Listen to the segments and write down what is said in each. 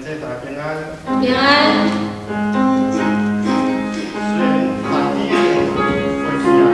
姐，大家平安。平安。雖然大地已經過去啊，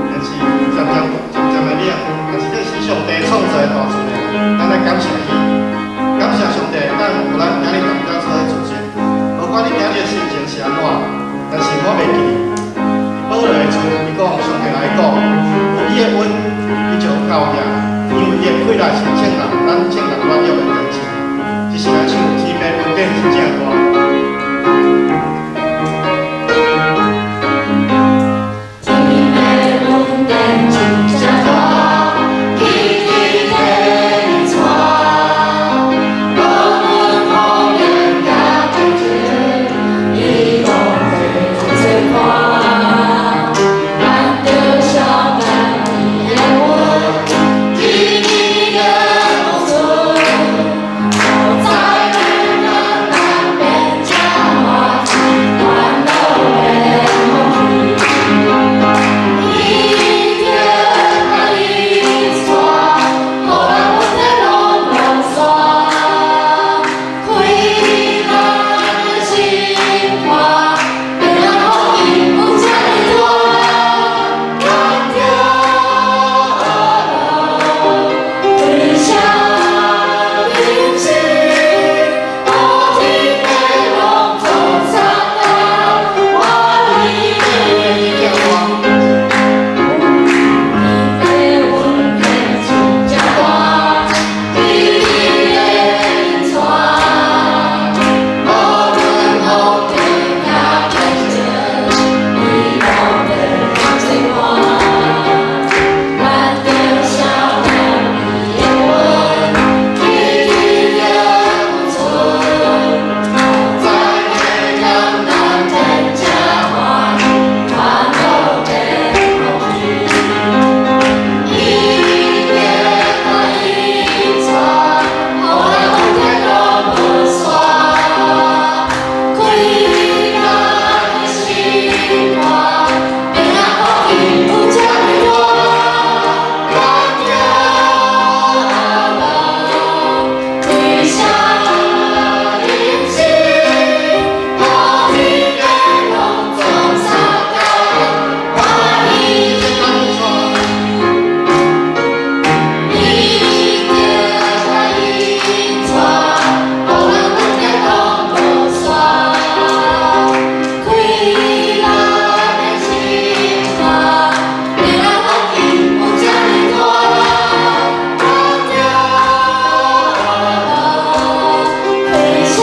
但是漸漸漸漸的冷，但是這是上帝創造的大自然，咱來感謝伊，感謝上帝，咱予咱今日大家做伙聚集。無管你今日的心情是按怎，但是我袂記得。保羅的書，伊講上帝來講，有伊的恩，伊就有夠額，因為伊的氣力是眾人，咱眾人軟弱的代誌。這是來唱天父恩典真正大。天父恩典真正大，奇奇地帶，無論風雨甲逆境，伊攏會做伴。咱著相信伊的恩，奇奇的有存，無在難咱變這歡喜，煩惱變福氣。伊著愛伊帶，予咱問題攏無煞，開咱的心肝，平安福氣有這呢大。咱著開聲吟詩，予天地攏總相共歡喜。真正大。天父恩典真正大，奇奇的帶，無論風雨甲逆境，伊攏會做伴。咱著相信伊的恩，奇奇的有存，在艰難變這歡喜，煩惱變福氣。伊著愛伊帶，予咱問題攏無煞，開咱的心肝，平安福氣有這呢大。咱著開聲吟詩，予天地攏總相共歡喜。伊著愛伊帶，予咱問題攏無煞，開咱的心肝，平安福氣有這呢大。咱著開聲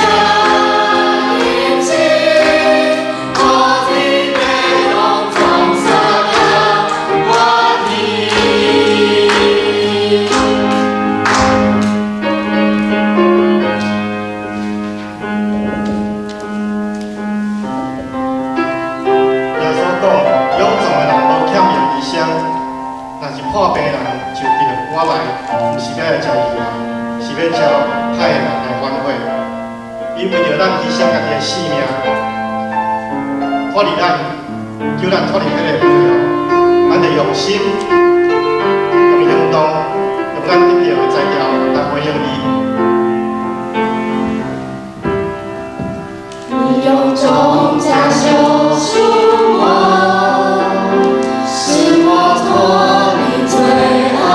吟詩，予天地攏總相共歡喜。耶穌講，勇壯的人無欠用醫生，若是破病的人就著。我來，毋是欲來召義人，是欲召歹的人來反悔。伊為著咱犧牲家己的性命，脫離咱，救咱脫離彼个罪惡。咱著用心、用行動、用咱得著的才調來回應伊。你用重價救贖我，使我脫離罪惡，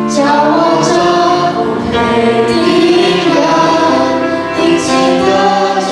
叫我這不配的人定睛得救。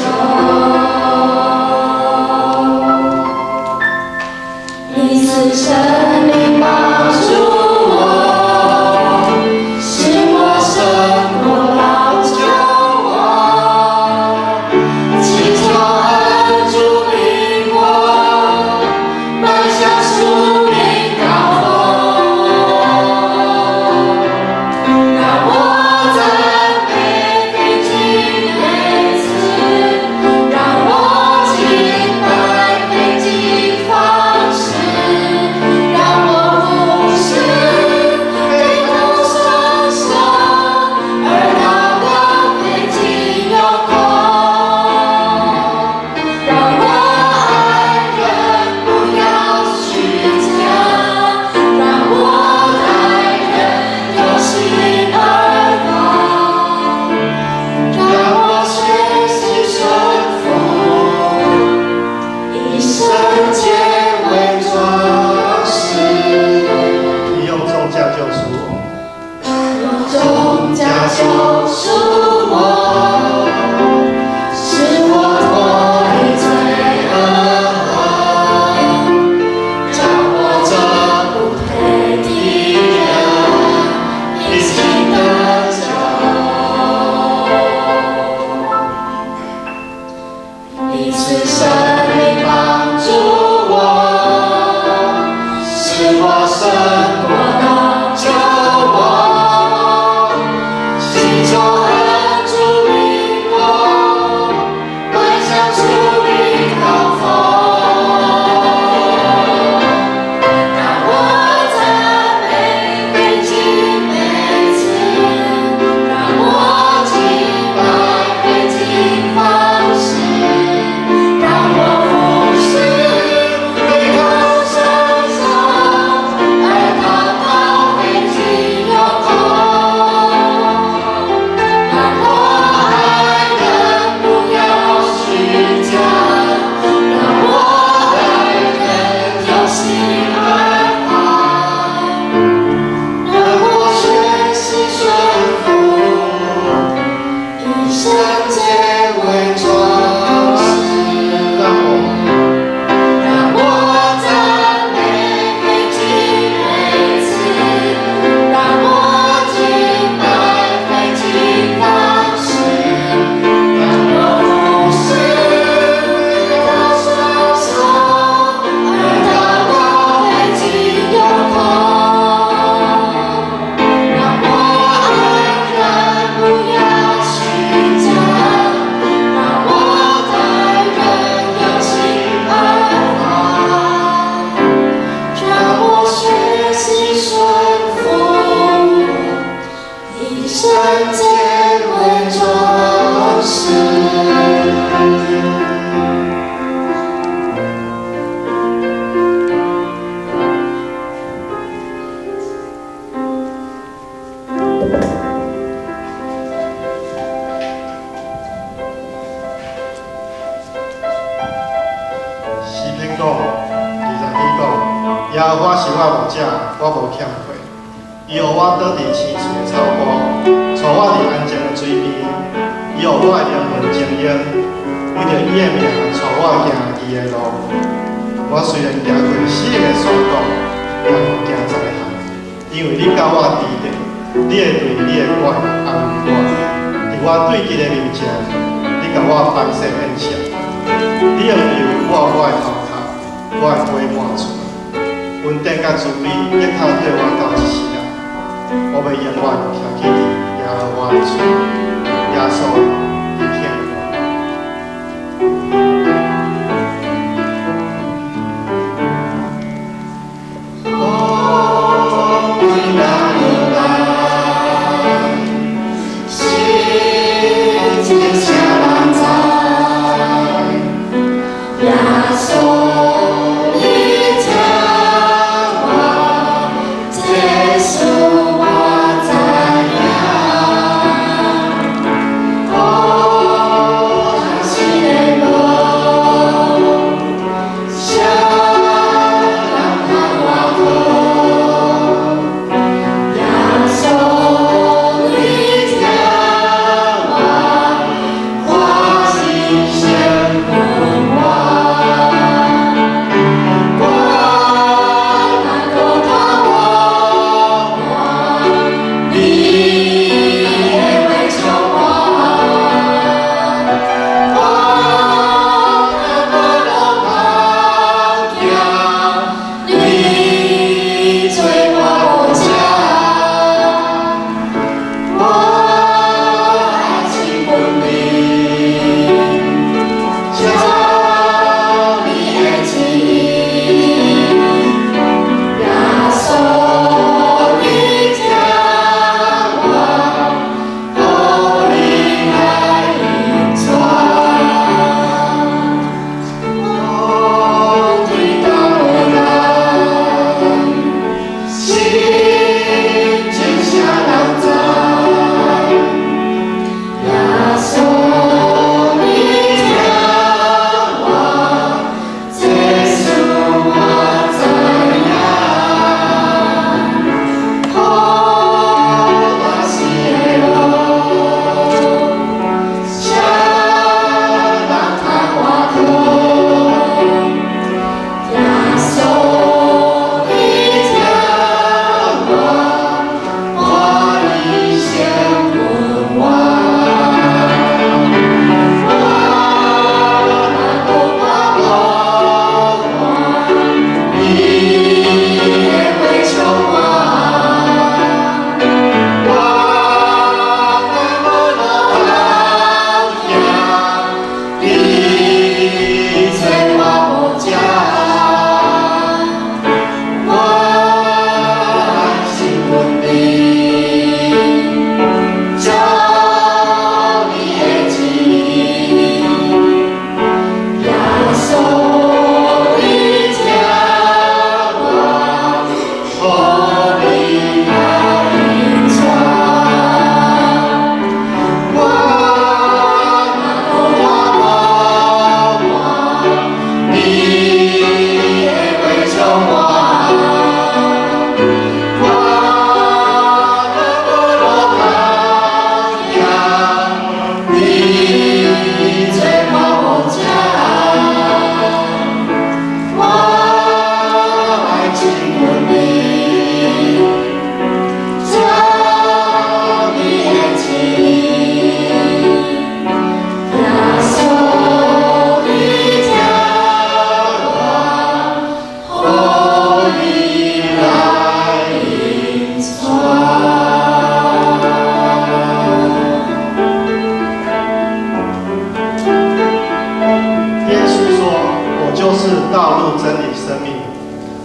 耶和華是我牧者，我無欠缺。伊予我倒佇青翠的草埔，帶我佇安靜的水邊。伊予我的靈魂晶瑩，為著伊的名，帶我行義的路。我雖然行過死蔭的山谷，也無驚災害，因為你佮我佇咧，你會對你的拐安慰我。佇我對敵的面前，你共我擺設宴席。你用油抹我的頭殼，我的杯滿出來。恩典佮慈悲，一口綴我到這世人。我欲永遠徛起佇耶和華的厝，耶穌，你疼我。哦，天哪来，心情啥人知？耶穌，你疼我，這事我知影。哦，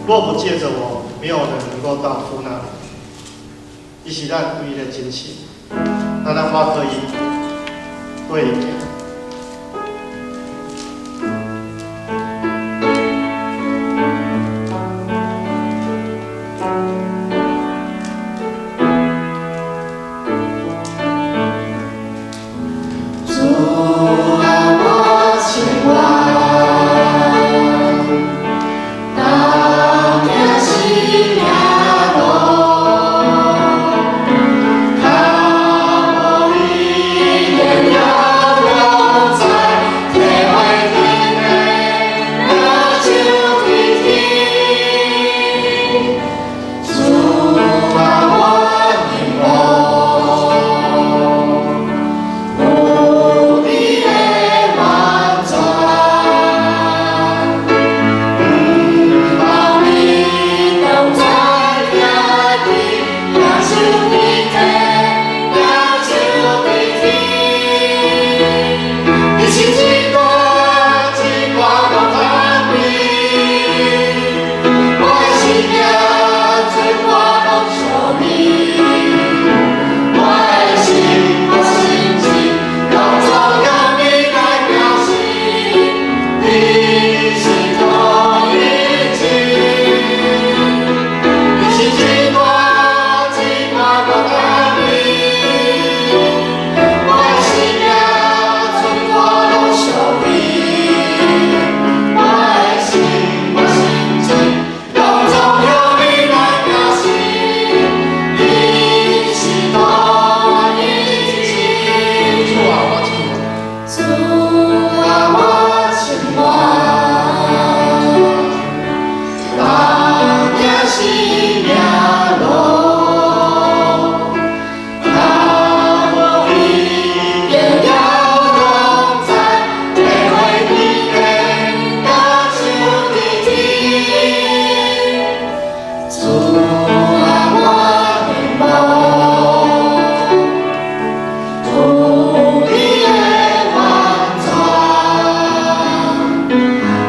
若不借著我，沒有人能夠到父那裡。伊是咱唯一的真神，那咱我可以對伊行。主啊，我情願，當行命存活攏屬你，我的心，我心情，攏總用你來表示，你是獨一真，你是至大至大的權柄，我的生命存活攏屬你，我的心，我心情，攏總用你來表示，你是獨一真。主啊，我充滿。主啊，我充滿，當行生命路，若無你榮耀同在，地火伫天，親像佇天。主啊，我渴慕有你的完全，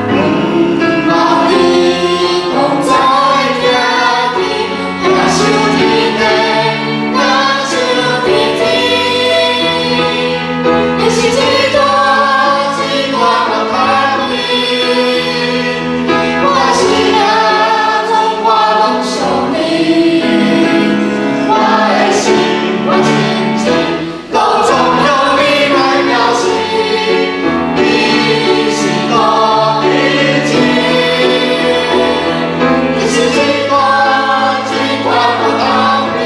毋茫你同在徛佇，享受佇地，親像佇天。你是至大至大的權柄，我的生命存活攏屬你，我的心，我心情，攏總用你來表示，你是獨一真，你是至大至大的權柄，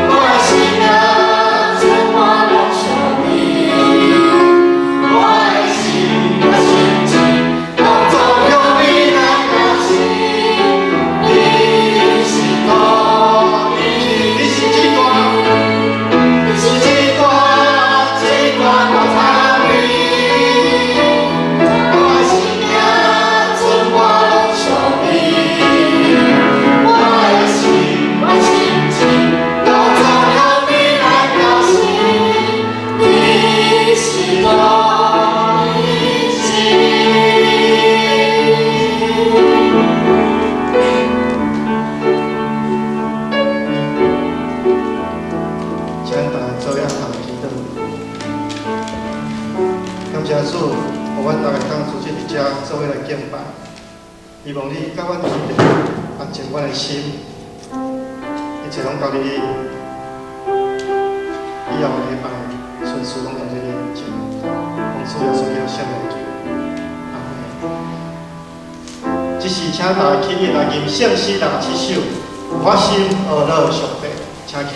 我的生命存活攏屬你，我的心，我心情，攏總用你來表示，你是獨一你是至大，你是至大至大的權柄，我的生命存活攏屬你，我的心，我心情，攏總用你來表示，你是獨一真。請大家做伙同祈禱。感謝主，予阮逐家當組織佇遮做伙來敬拜。希望你佮阮同在，安靜阮的心，一切攏交予你。以後的禮拜，順序攏交予你面前。奉主耶穌基督聖名求，阿們。這時請大家起立來吟聖詩67首，我心呵咾上帝，請起。